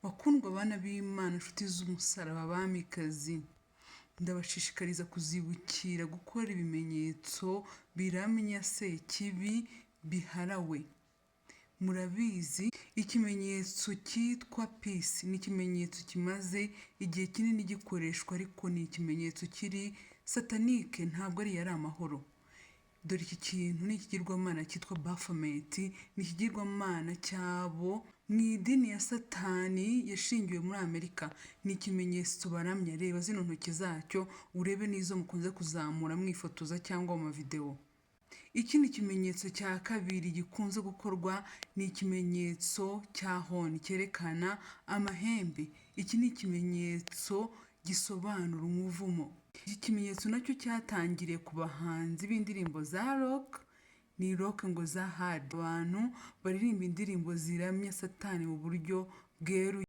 Bakundwa bana b'Imana, inshuti z'umusaraba, bamikazi, ndabashishikariza kuzibukira gukora ibimenyetso biramya Sekibi biharawe. Murabizi, ikimenyetso cyitwa peace ni ikimenyetso kimaze igihe kinini gikoreshwa, ariko ni ikimenyetso kiri satanique, ntabwo ari amahoro. Dore iki kintu ni ikigirwamana cyitwa Baphomet, ni ikigirwamana cyabo mu idini ya Satani yashingiwe muri Amerika. Ni ikimenyetso baramya. Reba zino ntoki zacyo, urebe n'izo mukunze kuzamura mwifotoza cyangwa mu mavidewo. Ikindi kimenyetso cya kabiri gikunze gukorwa ni ikimenyetso cya horn, cyerekana amahembe. Iki ni ikimenyetso gisobanura umuvumo. Iki kimenyetso nacyo cyatangiriye ku bahanzi b'indirimbo za rock, ni rock ngo za hard, abantu baririmba indirimbo ziramya Satani mu buryo bweruye.